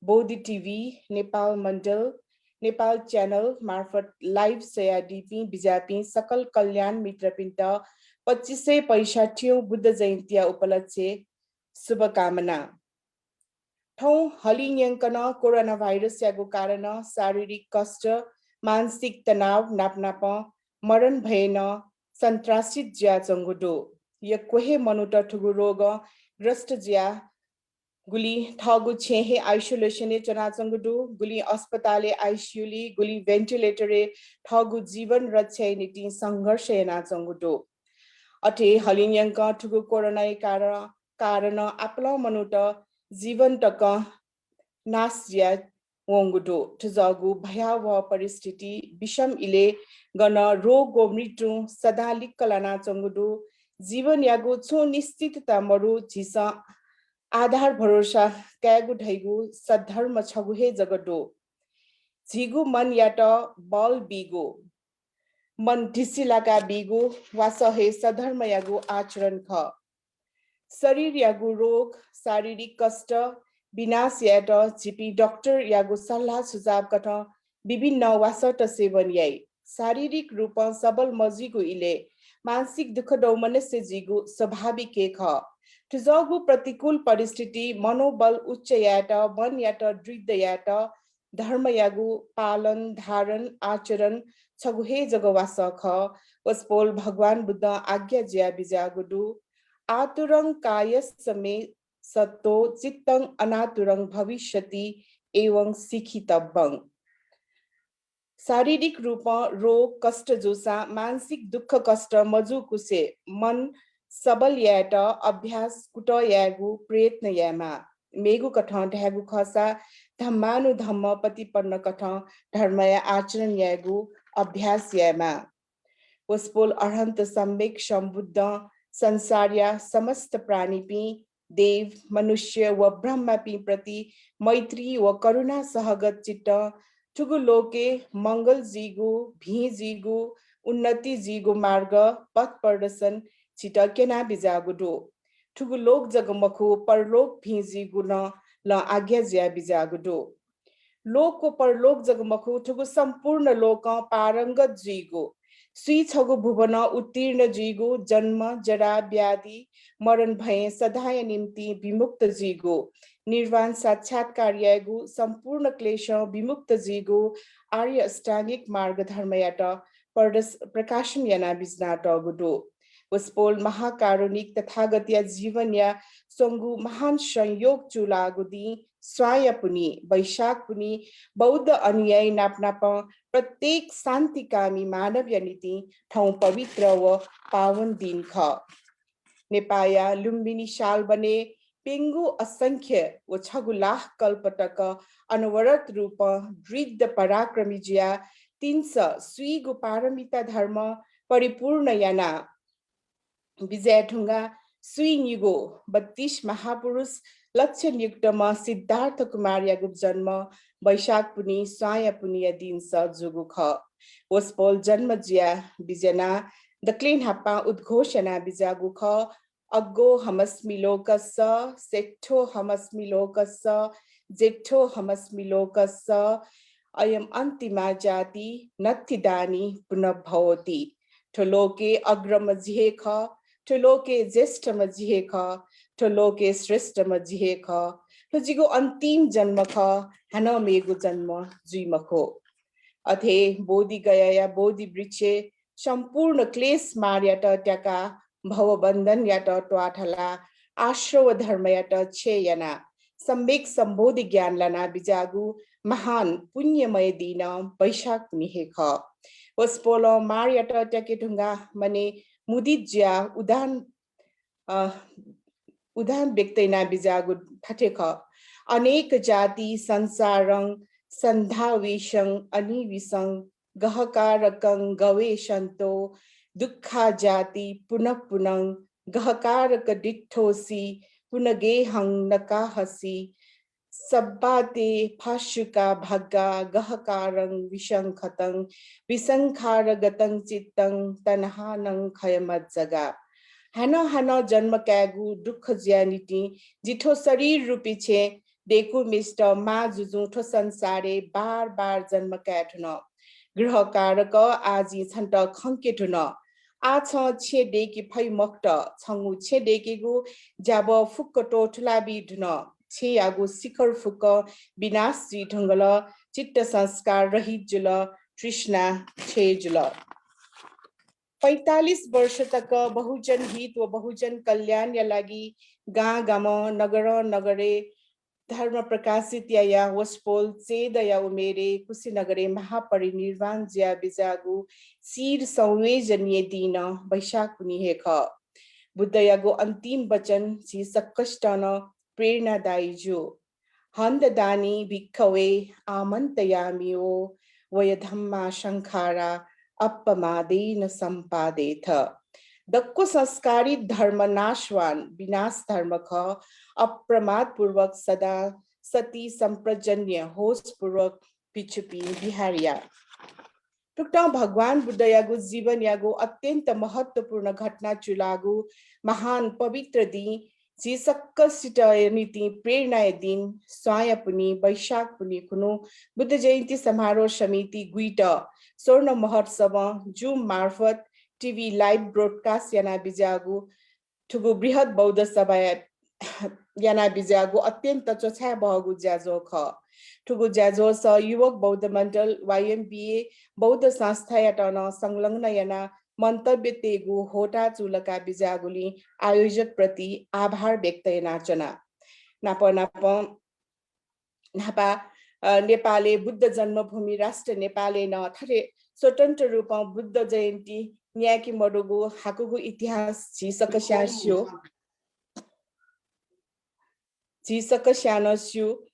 बोधि टिभी, नेपाल मण्डल, नेपाल च्यानल मार्फत live स्वयादीपिं बिज्यापिं सकल कल्याण मित्रपिन्त पच्चिस सय पैंसठ्ठीयौं बुद्ध जयन्तीया उपलक्ष्यय् शुभकामना। थौं हलिंन्यंकनं कोरोना भाइरसयागु कारणं शारीरिक कष्ट, मानसिक तनाव नापनापं मरण भयं नं सन्त्रासित जुयाच्वंगु दु। यक्व हे मनूत थुगु रोगं ग्रस्त जुया गुलिं थःगु छेँय् हे isolation-य् च्वनाच्वंगु दु, गुलिं अस्पतालय् आइसियूलि, गुलिं ventilator-य् थःगु जीवन रक्षाया निंतिं संघर्ष यानाच्वंगु दु। अथे हलिंन्यंकं थुगु कोरोनाया कारण, कारणं आपालं मनूत जीवन तकं नाश जुया वंगु दु। थुजःगु भयावह परिस्थिति, विषम इलय् गन रोग व मृत्युं सदां लिक्क लानाच्वंगु दु। जीवनयागु छुं निश्चितता मरु। झीसं आधार भरोसा कायेगु धइगु सद्धर्म छगू हे जक दु। झीगु मनयात बल बीगु, मन ढिसिलाका बीगु वासः हे सद्धर्मयागु आचरण खः। शरीरयागु रोग, शारीरिक कष्ट, विनाश यायेत झीपिं डाक्टरयागु सल्लाह सुझाव कथं विभिन्न वासःत सेवन याइ। शारीरिक रूपं सबल मजुइगु इलय् मानसिक दुःख दौ मनस्य जुइगु स्वाभाविक हे खः। थुजःगु प्रतिकूल परिस्थिति मनोबल उच्च यायेत, मनयात दृढ यायेत धर्मयागु पालन, धारण, आचरण छगू हे जक वासः खः। वसपोल भगवान बुद्धं आज्ञा जुया बिज्याःगु दु, "आतुरं कायस्स मे सत्तो चित्तं अनातुरं भविष्यति, एवं सिखितब्बं।" शारीरिक रूपं रोग कष्ट जूसां मानसिक दुःख कष्ट मजूकुसे मन सबल यायेत अभ्यास कुतः यायेगु प्रयत्न यायेमाः। मेगु कथं धायेगु खःसा धम्मानुधम्म पतिपन्न कथं धर्मया आचरण यायेगु अभ्यास यायेमाः। वसपोल अरहन्त सम्यक सम्बुद्धं संसारया समस्त प्राणीपिं, देव, मनुष्य व ब्रह्मापिं प्रति मैत्री व करुणा सहगत चित्तं थुगु लोके मंगल जुइगु, भिं जुइगु, उन्नति जुइगु मार्ग, पथ प्रदर्शन झीत क्यना बिज्याःगु दु। थुगु लोक जक मखु, परलोक भिं जुइगु नं, नं आज्ञा जुया बिज्याःगु दु। लोक व परलोक जक मखु, थुगु सम्पूर्ण लोकं पारंगत जुइगु, सुइ छगू भुवनं उत्तीर्ण जुइगु, जन्म, जरा, व्याधि, मरण भयं सदाया निम्ति विमुक्त जुइगु, निर्वाण साक्षात्कार यायेगु, सम्पूर्ण क्लेशं विमुक्त जुइगु आर्य अष्टाङ्गिक मार्ग धर्मयात प्रदर्श-, प्रकाशन याना बिज्यानातःगु दु। वसपोल महाकारुणिक तथागतया जीवनया स्वंगू महान संयोग चूलाःगु दिं स्वांया पुन्हि, वैशाख पुन्हि, बौद्ध अनुयायी नापनापं प्रत्येक शान्तिकामी मानवया निंतिं थौं पवित्र व पावन दिं खः। नेपाःया लुम्बिनी शालवनय् प्यंगू असंख्य व छगू लाख कल्प तक अनवरत रूपं दृढ पराक्रमी जुयाः तिन सय स्वीगू पारमिता धर्म परिपूर्ण यानाः बिज्याये धुंकाः स्वीनिगू बत्तीस महापुरुष लक्षणयुक्तम्ह सिद्धार्थ कुमारयागु जन्म वैशाख पुन्हि स्वांया पुन्हिया दिंस जूगु खः। वसपोल जन्म जुया बिज्यानाः दकले न्हापां उद्घोष याना बिज्याःगु खः, "अग्गोऽहमस्मि लोकस्य, श्रेष्ठोऽहमस्मि लोकस्य, जेष्ठोऽहमस्मि लोकस्य, अयम् अन्तिमा जाति, नत्थिदानि पुनर्भवति।" थ्व लोके अग्रम्ह जि हे खः, थ्व लोके ज्येष्ठम्ह जि हे खः, थ्व लोके श्रेष्ठम्ह जि हे खः। थ्व जिगु अन्तिम जन्म खः, हानं मेगु जन्म जुइ मखु। अथे बोधिगयाया बोधि वृक्षय् सम्पूर्ण क्लेश मारयात त्याकाः भवबन्धनयात त्वाथलाः आश्रव धर्मयात क्षय यानाः सम्यक सम्बोधि ज्ञान लाना बिज्याःगु महान पुण्यमय दिं वैशाख पुन्हि हे खः। वसपोलं मारयात त्याके धुंकाः मनय् मुदित जुयाः उदान, अ, उदान व्यक्त याना बिज्याःगु थथे खः, "अनेक जाति संसारं सन्धाविषं अनिविषं गहकारकं गवेषन्तो दुःखा जाति पुनः पुनं गहकारक दिट्ठोसि पुनगेहं नकाहसि सब्बाते फाशुका भग्गा गहकारं विषंखतं विसंखारगतं चित्तं तन्हानं खयमज्जगा।" हानं हानं जन्म कायेगु दुःख जुया निंतिं जि थ्व शरीर रूपी छेँ दय्कूम्हेसित मां जुजुं थ्व संसारय् बार बार जन्म काये धुन। गृहकारक, आः जिं छन्त खंके धुन। आः छं छेँ दय्के फइ मखुत। छंगु छेँ दय्केगु ज्याबः फुक्क त्वथुला बी धुन। छेँयागु शिखर फुक्क विनाश जुइ धुंकल। चित्त संस्कार रहित जुल। तृष्णा क्षय जुल। पैंतालिस वर्ष तक बहुजन हित व बहुजन कल्याणया लागि गां गामं, नगरं नगरय् धर्म प्रकाशित यायां वसपोल चय्दया उमेरय् कुशीनगरय् महापरिनिर्वाण जुया बिज्याःगु चिर संवेजनीय दिं वैशाख पुन्हि हे खः। बुद्धयागु अन्तिम वचन झी सकसितं नं प्रेरणादायी जू। हन्त दानि भिक्खवे आमन्त्रयामि वो वयधम्मा संखारा अप्पमादेन सम्पादेथ। दक्व संस्कारित धर्म नाशवान, विनाश धर्म खः। अप्रमादपूर्वक सदा सति सम्प्रजन्य होशपूर्वक भिक्षुपिं विहार या। थुकथं भगवान बुद्धयागु जीवनयागु अत्यन्त महत्त्वपूर्ण घटना चूलाःगु महान पवित्र दिं झी सकसित निंतिं प्रेरणाया दिं स्वांया पुन्हि वैशाख पुन्हि खुन्हु बुद्ध जयन्ती समारोह समिति गुइत स्वर्ण महोत्सवं Zoom मार्फत TV live broadcast याना बिज्याःगु थुगु बृहत् बौद्ध सभाया याना बिज्याःगु अत्यन्त च्वछाये बहःगु ज्याझ्वः खः। थुगु ज्याझ्वःस युवक बौद्ध मण्डल, YMBA, बौद्ध संस्थायात नं संलग्न याना मन्तव्य तयेगु होता चूलाका बिज्याःगुलिं आयोजक प्रति आभार व्यक्त यानाच्वना। नाप नापं न्हापा, अ, नेपालय् बुद्ध जन्मभूमि राष्ट्र नेपालय् नं थथे स्वतन्त्र रूपं बुद्ध जयन्ती न्यायेके मदुगु हाकुगु इतिहास झी सकस्यां स्यू। झी सकस्यां नं स्यू।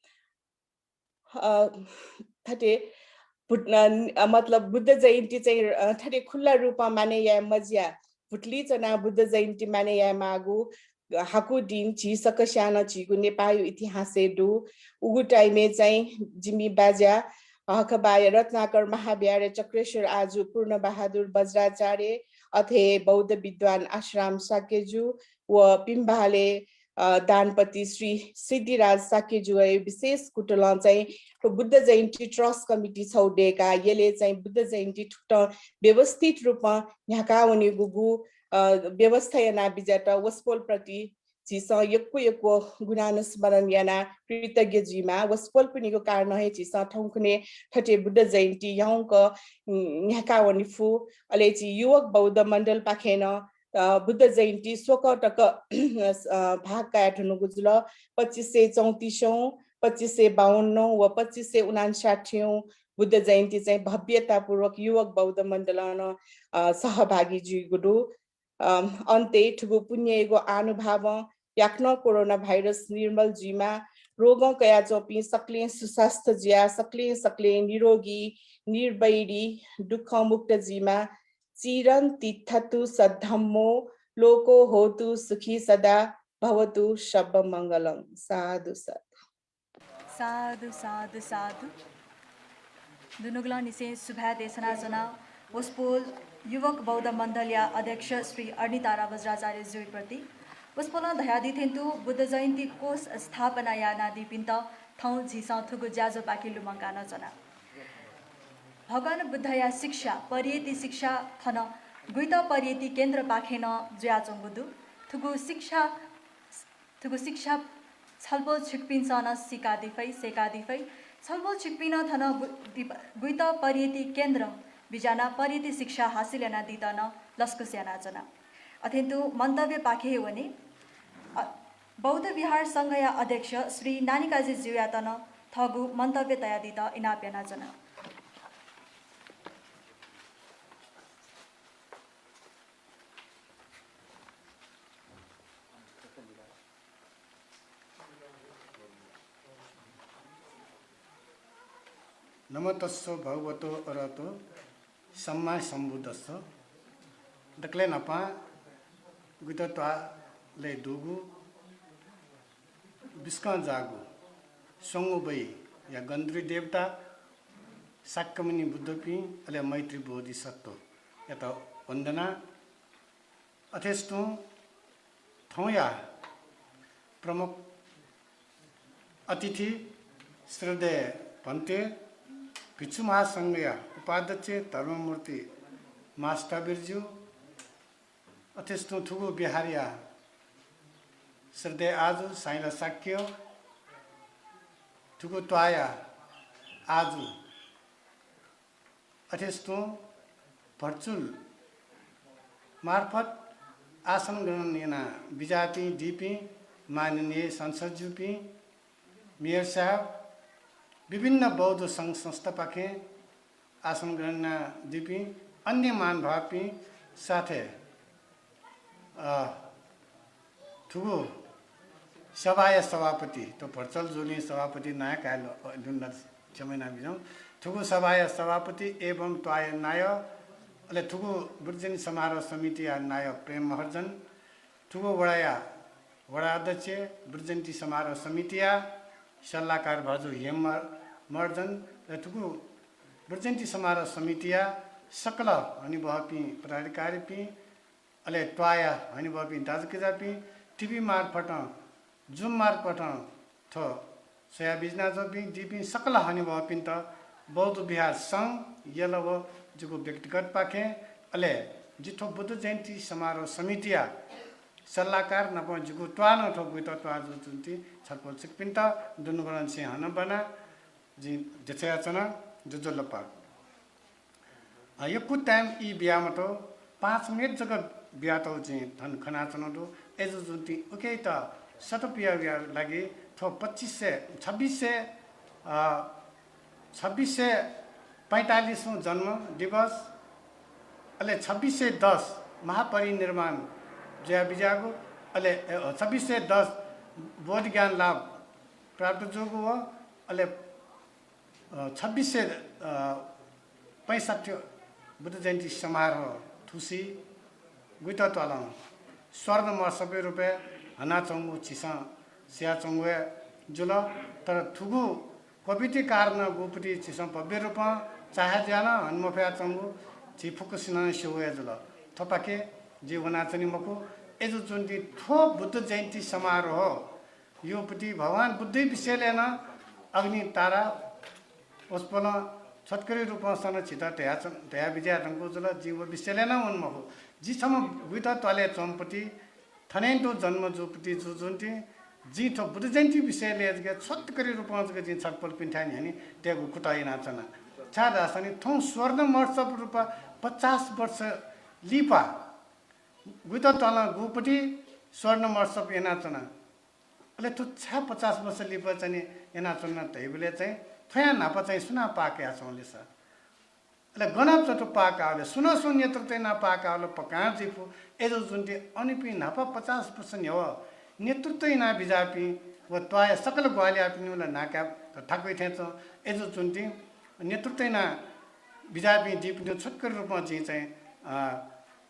अ, थथे बुद्ध, अ, मतलब बुद्ध जयन्ती चाहिँ, अ, थथे खुल्ला रूपं माने याये मजिया, भुतली च्वनाः बुद्ध जयन्ती माने याये माःगु हाकु दिं झी सकस्यां नं झीगु नेपाःया इतिहासय् दु। उगु time-य् चाहिँ जिमि बाज्या हखबाया रत्नाकर महाविहारया चक्रेश्वर आजु पूर्ण बहादुर वज्राचार्य, अथे बौद्ध विद्वान आशाराम शाक्यजु व पिम्बाले, अ, दानपति श्री सिद्धिराज शाक्यजुया विशेष कुतलं चाहिँ थ्व बुद्ध जयन्ती trust committee छौ दय्‌का यले चाहिँ बुद्ध जयन्ती थुकथं व्यवस्थित रूपं न्ह्याका वनेगु गु, अ, व्यवस्था याना बिज्यात वसपोल प्रति झीसं यक्व यक्व गुणानुस्मरण याना कृतज्ञ जुइमा। वसपोलपिनिगु कारणं हे झीसं थौंकन्हे थथे बुद्ध जयन्ती याउँक, उम्, न्ह्याका वने फु। अले झी युवक बौद्ध मण्डलपाखें नं, अ, बुद्ध जयन्ती स्वकः तक, अ, भाग काये धुनुगु जुल। पच्चिस सय चौतिसौँ, पच्चिस सय बावन्नौँ व पच्चिस सय उनान्साठीऔँ बुद्ध जयन्ती चाहिँ भव्यतापूर्वक युवक बौद्ध मण्डलं नं, अ, सहभागी जुइगु दु। अ, अन्तय् थुगु पुण्ययागु आनुभावं याकनं कोरोना भाइरस निर्मल जुइमा, रोगं कयाच्वंपिं सकलें सुस्वास्थ्य जुया, सकलें सकलें निरोगी, निर्वैरी, दुःखमुक्त जुइमा। चिरं तिष्ठतु सद्धम्मो, लोको होतु सुखी सदा, भवतु सब्बमङ्गलं। साधु, साधु। साधु, साधु, साधु। दुनुगलंनिसें सुभाय् देछानाच्वना वसपोल युवक बौद्ध मण्डलया अध्यक्ष श्री अरणितारा वज्राचार्यजुप्रति। वसपोलं धयादी थें तुं बुद्ध जयन्ती कोष स्थापना यानादीपिन्त थौं झीसं थुगु ज्याझ्वःपाखे लुमंका नं च्वना। भगवान बुद्धया शिक्षा, परियति शिक्षा थन गुइत परियति केन्द्रपाखें नं जुयाच्वंगु दु। थुगु शिक्षा थुगु शिक्षा छलपोल छिकपिन्सं नं सीकादी फइ, सय्‌कादी फइ। छलपोल छिकपिं नं थन गु-, दिप-, गुइत परियति केन्द्र बिज्यानाः परियति शिक्षा हासिल यानादीत नं लसकुस यानाच्वना। अथें तुं मन्तव्यपाखे हे वने। अ, बौद्ध विहार संघया अध्यक्ष श्री नानीकाजीज्यूयात नं थःगु मन्तव्य तयादीत इनाप यानाच्वना। नमो तस्स भगवतो अरहतो सम्मा सम्बुद्धस्स। दकलय् न्हापां गुइत त्वालय् दुगु बिस्कं जाःगु स्वंगू बइया गन्धर्व देवता, शाक्यमुनि बुद्धपिं, अले मैत्री बोधिसत्वयात वन्दना। अथेस तुं थौंया प्रमुख अतिथि श्रद्धेय भन्ते भिक्षु महासंघया उपाध्यक्ष धर्ममूर्ति महास्थविरज्यू, अथेस तुं थुगु विहारया श्रद्धेय आजु साइँला शाक्य, थुगु त्वाःया आजु अथेस तुं virtual मार्फत आसन ग्रहण याना बिज्यापिं दीपिं माननीय सांसदज्यूपिं, मेयर साहब, विभिन्न बौद्ध संघ संस्थापाखें आसन ग्रहण याना दीपिं अन्य महानुभावपिं साथै, अ, थुगु सभाया सभापति, थ्व virtual जुलिं सभापति नायः काय् ल-, लुन्ना क्षमा यानाबिज्याहुँ। थुगु सभाया सभापति एवं त्वाःया नायः अले थुगु बुद्ध जयन्ती समारोह समितिया नायः प्रेम महर्जन, थुगु वडाया वडा अध्यक्ष, बुद्ध जयन्ती समारोह समितिया सल्लाहकार भाजु हेम महर्जन, अले थुगु बुद्ध जयन्ती समारोह समितिया सकल हनेबहःपिं पदाधिकारीपिं, अले त्वाःया हनेबहःपिं दाजुकिजापिं, टिभी मार्फतं, जुम मार्फतं थ्व स्वयाबिज्यानाच्वंपिं जिपिं सकल हनेबहःपिन्त बौद्ध विहार संघ, यल व जिगु व्यक्तिगतपाखें, अले जि थ्व बुद्ध जयन्ती समारोह समितिया सल्लाहकार नाप जिगु त्वाः नं थ्व गुइत त्वाः जुजुन्ति छलपोल छिकपिन्त दुनुगलंनिसें हनाबना जिं देछायाच्वना। जुजुलपा। अ, यक्व time ई बिया मतो, पाँच मिनेट जक बियातौ जिं थन खनाच्वना दु। अय्‌जूगुलिं उकियात सदुपयोगया लागि थ्व पच्चिस सय, छब्बिस सय, अ, छब्बिस सय पैंतालिसौँ जन्म दिवस, अले छब्बिस सय दस महापरिनिर्वाण जुया बिज्याःगु, अले, अ, छब्बिस सय दस बोधि ज्ञान लाभ प्राप्त जूगु व अले, अ, छब्बिस सय, अ, पैंसठ्ठी बुद्ध जयन्ती समारोह थुसी गुइत त्वालं स्वर्ण महोत्सवया रूपय् हनाच्वंगु झीसं सियाच्वंगु हे जुल। तर थुगु COVID-या कारणं गुपति झीसं भव्य रूपं चाहे जुयाः नं हने मफयाच्वंगु झी फुक्कसिनं स्यू हे जुल। थ्वपाखे जि वनाच्वनी मखु। अय्‌जूगुलिं थ्व बुद्ध जयन्ती समारोह योपति भगवान बुद्धया विषयलय् नं अग्नि तारा वसपोलं छोटकरी रूपं सन झीत धया, धया बिज्याये धुंकूगु जुल। जिं व विषयलय् नं वने मखु। जि छम्ह गुइत त्वालय् च्वंपति थनय् तुं जन्म जूपति जुजुन्ति जिं थ्व बुद्ध जयन्ती विषयलय् जक छोटकरी रूपं जक जिं छलपोलपिन्थाय् न्ह्यःने तयेगु कुतः यानाच्वना। छाय्‌धाःसा नि थौं स्वर्ण महोत्सव रूपं पचास वर्ष लिपा गुइत त्वालं गुपति स्वर्ण महोत्सव यानाच्वना। अले थ्व छाय् पचास वर्ष लिपा चाहिँ नि यानाच्वना धइबलय् चाहिँ थ्वयां न्हापा चाहिँ सुनां पाः कयाच्वंगु ले सा? अले गनं चाहिँ थ्व पाः काःगु ले? सुनं सुं नेतृत्व यानाः पाः काःगु ले? पक्कां जुइफु। अय्‌जूगुलिं अनपिं न्हापा पचास वर्ष न्ह्यः नेतृत्व याना बिज्याःपिं व त्वाःया सकल ग्वाहालि याःपिनिगु ला नां काये थाकुइ थें च्वं। अय्‌जूगुलिं नेतृत्व याना बिज्याःपिं जिपिनिगु छोटकरी रूपं जिं चाहिँ, अ,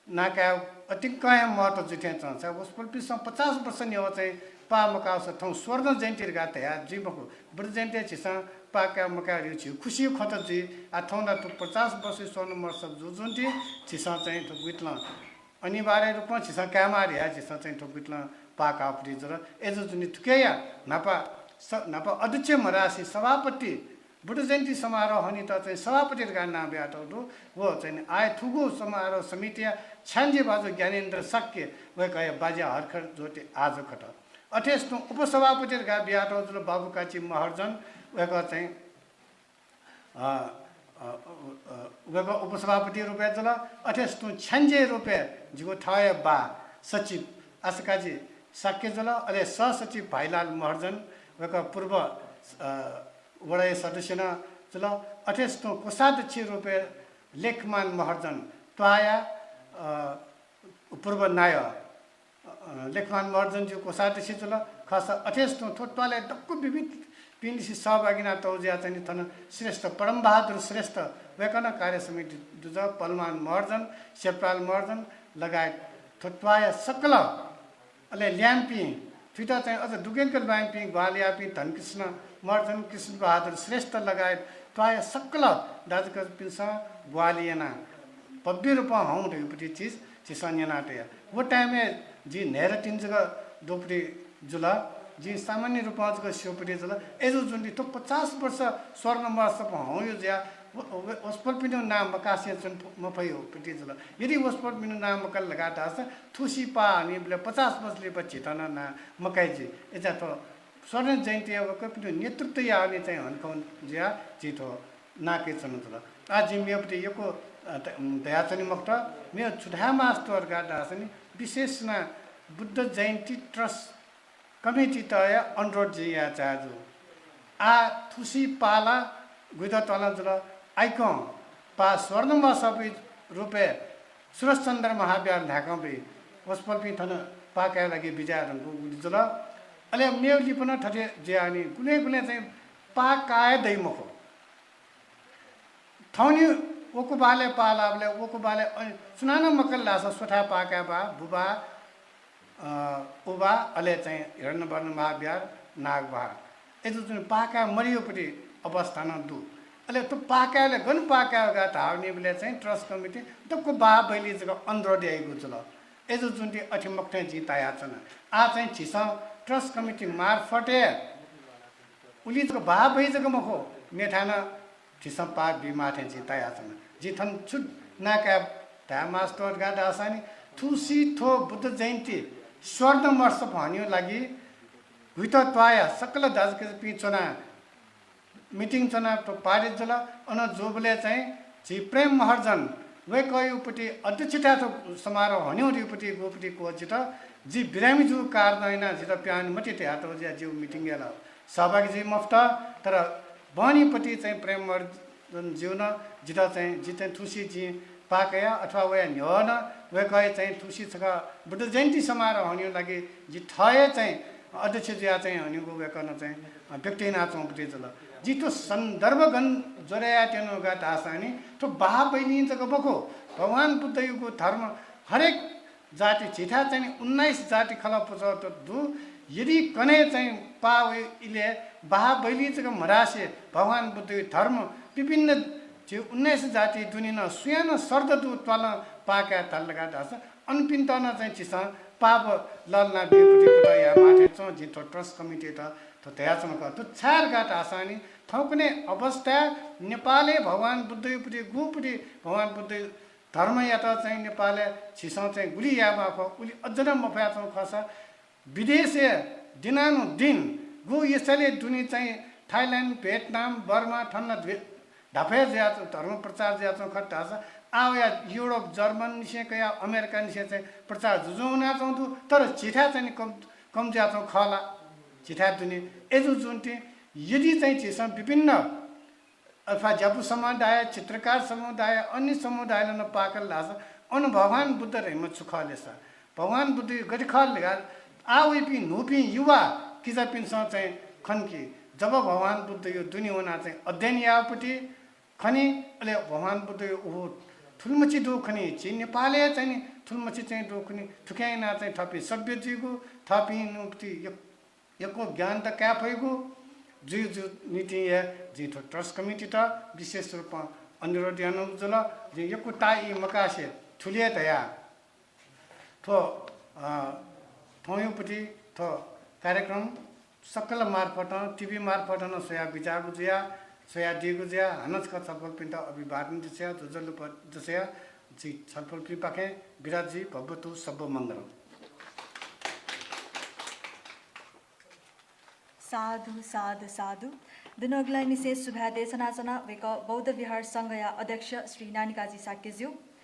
नां काये अतिकं हे महत्व जुइ थें च्वं। छाय् वसपोलपिन्सं पचास वर्ष न्ह्यः चाहिँ पाः मकाःसा थौं स्वर्ण जयन्ती धकाः धया जुइ मखु। बुद्ध जयन्ती झीसं पाः काये मकाये धइगु झीगु खुसिया खँत जुइ। आः थौं ला थ्व पचास वर्ष स्वर्ण महोत्सव जुजुन्ति झीसं चाहिँ थ्व गुइतलं अनिवार्य रूपं झीसं कायेमाः धयाः झीसं चाहिँ थ्व गुइतलं पाः काःपति जुल। अय्‌जूगुलिं थुकिया न्हापा स-, न्हापा अध्यक्ष मधासे सभापति बुद्ध जयन्ती समारोह हनेत चाहिँ सभापति धकाः नां बियातःगु दु। व चाहिँ आः थुगु समारोह समितिया छ्याञ्जे भाजु ज्ञानेन्द्र शाक्य, वय्‌कःया बाज्या हरखर ज्योति आज खत। अथेस तुं उपसभापति धकाः बियातःगु जुल बाबु काची महर्जन, वय्‌कः चाहिँ, अ, अ, अ, वय्‌कः उपसभापति रूपय् जुल। अथेस तुं छ्याञ्जे रूपय् जिगु थःया बाः सचिव आशाकाजी शाक्य जुल। अले सहसचिव भाइलाल महर्जन, वय्‌कः पूर्व, अ, वडाया सदस्य नं जुल। अथेस तुं कोषाध्यक्ष रूपय् लेखमान महर्जन, त्वाःया, अ, पूर्व नायः, अ, लेखमान महर्जनज्यू कोषाध्यक्ष जुल। खःसा अथेस तुं थ्व त्वालय् दक्व विविध पिंनिसें सहभागी यानातःगु जुयाः चाहिँ नि थन श्रेष्ठ परमबहादुर श्रेष्ठ, वय्‌कलं कार्य समिति दुजः, पलमान महर्जन, सेप्राल महर्जन लगायत थ्व त्वाःया सकल अले ल्याय्‌म्हपिं, थुइत चाहिँ अझ दुग्यंक ल्वाय्‌म्हपिं ग्वाहालि याःपिं धनकृष्ण महर्जन, कृष्णबहादुर श्रेष्ठ लगायत त्वाःया सकल दाजुकिजापिन्सं ग्वाहालि यानाः भव्य रूपं हं धइगु पति झीसं न्यनातया। व time-य् जि न्हय्‌दँ तिनि जक दुपति जुल, जिं सामान्य रूपं जक स्यूपति जुल। अय्‌जूगुलिं थ्व पचास वर्ष स्वर्ण महोत्सव हंगु जुयाः व-, व-, वसपोलपिनिगु नां मकासें च्वने मफइगु पति जुल। यदि वसपोलपिनिगु नां मकाल धकाः धाःसा थुसी पाः हनीबलय् पचास वर्ष लिपा झीत नं नां मकाइ जुइ। अय्‌जुयाः थ्व स्वर्ण जयन्तीया वय्‌कःपिनिगु नेतृत्व याःगुलिं चाहिँ हनेखं जुयाः जिं थ्व नां कयाच्वना जुल। आः जिं मेपति यक्व, अ, त-, धयाच्वने मखुत। मेगु छु धायेमास्ति धकाः धाःसा नि, विशेष यानाः बुद्ध जयन्ती ट्रस्ट कमिटीतया अनुरोध जिं याये चाहे जू। आः थुसी पाः ला गुइत त्वालं जुल, आइकं पाः स्वर्ण महोत्सवया रूपय् सुरश्चन्द्र महाविहार न्हाय्‌कं बी। वसपोलपिं थन पाः कायेगु लागि बिज्याये धुंकूगुलिं जुल। अले मेगु लिपा नं थथे जुयाः नि गुलें गुलें चाहिँ पाः काये दइ मखु। थौंनि वकुबालय् पाः लाःबलय् वकुबालय् अ, सुनानं मकल धाःसा स्वथाय् पाः काय् बाः, बुबाः, अ, उबाः, अले चाहिँ हिरण्यवर्ण महाविहार, नागबहाः। अय् जूगुलिं पाः काये मदइगु पति अवस्था नं दु। अले थ्व पाः कायेबलय् गन पाः काये धकाः धाःनिबलय् चाहिँ trust committee दक्व बाः बैली जक अनुरोध याइगु जुल। अय् जूगुलिं अथे मखुथें जिं तायाच्वना। आः चाहिँ झीसं trust committee मार्फत हे उलि जक बाः बै जक मखु, मेथाय् नं झीसं पाः बीमाः थें जिं तायाच्वना। जिं थन छु नाकाये धाये मास्ति धकाः धाःसा नि, थुसी थ्व बुद्ध जयन्ती स्वर्ण महोत्सव हनेगु लागि गुइत त्वाःया सकल दाजुकिजापिं च्वनाः meeting च्वनाः थ्व पारित जुल। अन जूबलय् चाहिँ झी प्रेम महर्जन वय्कःयागु पति अध्यक्षताय् थ्व समारोह हनेगु पति गु पति क्वःछित। जि बिरामी जूगु कारणं यानाः जितः पिहां वने मते धयातःगु जुयाः जि व meeting-य् ला सहभागी जुइ मफुत। तर बहनी पति चाहिँ प्रेम महर्जन ज्यू नं जितः चाहिँ, जि चाहिँ थुसी जिं पाः कया अथवा वया न्ह्यः नं वय्कःया चाहिँ थुसी छकः बुद्ध जयन्ती समारोह हनेगु लागि जि थः हे चाहिँ अध्यक्ष जुयाः चाहिँ हनेगु वय्कलं चाहिँ व्यक्त यानाच्वंगु पति जुल। जिं थ्व सन्दर्भ गन जोडे यायेत्यनागु का धाःसा नि, थ्व बाः बैलिं जक मखु, भगवान बुद्धयागु धर्म हरेक जाति, झीथाय् चाहिँ नि उन्नाइस जाति खलः पुचः त दु। यदि कन्हय् चाहिँ पाः वइ इलय् बाः बैलिं जक मधासे भगवान बुद्धयागु धर्म विभिन्न झी उन्नाइस जाति दुने नं सुयां नं श्रद्धा दु त्वालं पाः काये धाल धकाः धाःसा अनपिन्त नं चाहिँ झीसं पाः व लःल्हाना बीगु पति कुतः यायेमाः थें च्वं। जिं थ्व trust committee-यात थ्व धयाच्वना का। थ्व छाय् धकाः धाःसा नि थौंकन्हय् अवस्थाय् नेपालय् भगवान बुद्धयागु पति गु पति भगवान बुद्ध धर्मयात चाहिँ नेपालय् झीसं चाहिँ गुलि यायेमाः खः, उलि अझ नं मफयाच्वंगु खःसा विदेशय् दिनानुदिन गु इसाले दुने चाहिँ थाइल्याण्ड, भियतनाम, बर्मा थन नं द्वे-, धापय् जुयाच्वं धर्म प्रचार जुयाच्वंगु खः धाःसा आः वया युरोप, जर्मननिसें कयाः अमेरिकानिसें चाहिँ प्रचार जुजुं वनाच्वंगु दु। तर झीथाय् चाहिँ नि कम, कम जुयाच्वंगु खः ला? झीथाय् दुने अय् जूगुलिं यदि चाहिँ झीसं विभिन्न अथवा ज्यापु समुदाय, चित्रकार समुदाय, अन्य समुदायलं नं पाः कल धाःसा अन भगवान बुद्ध धइम्ह छु खः ले सा? भगवान बुद्ध गथे खः ले धकाः आः वइपिं न्हूपिं युवा किजापिन्सं चाहिँ खन कि जब भगवान बुद्धयागु दुने वनाः चाहिँ अध्ययन याःगु पति खनी, अले भगवान बुद्धयागु उगु थुलिमछि दु खनी, झी नेपालय् चाहिँ नि थुलिमछि चाहिँ दु खनी, थुकिं यानाः चाहिँ थःपिं सभ्य जुइगु, थःपिं नं पति यक्व यक्व ज्ञान त काये फइगु जुइ जूगु निंतिं हे जिं थ्व trust committee-त विशेष रूपं अनुरोध यानागु जुल। जिं यक्व ताः ई मकासे थुलि हे धयाः थ्व, अ, थौंयागु पति थ्व कार्यक्रम सकल मार्फतं, TV मार्फतं नं स्वया बिज्याःगु जुयाः, स्वयादीगु जुयाः हानं छकः छलपोलपिन्त अभिवादन देछायाः, ज्वजलपा देछायाः जि छलपोलपिंपाखें बिदा जुइ। भवतु सब्ब मङ्गलम्। साधु, साधु, साधु। दुनुगलंनिसें सुभाय् देछानाच्वना वय्कः बौद्ध विहार संघया अध्यक्ष श्री नानिकाजी शाक्यज्यू।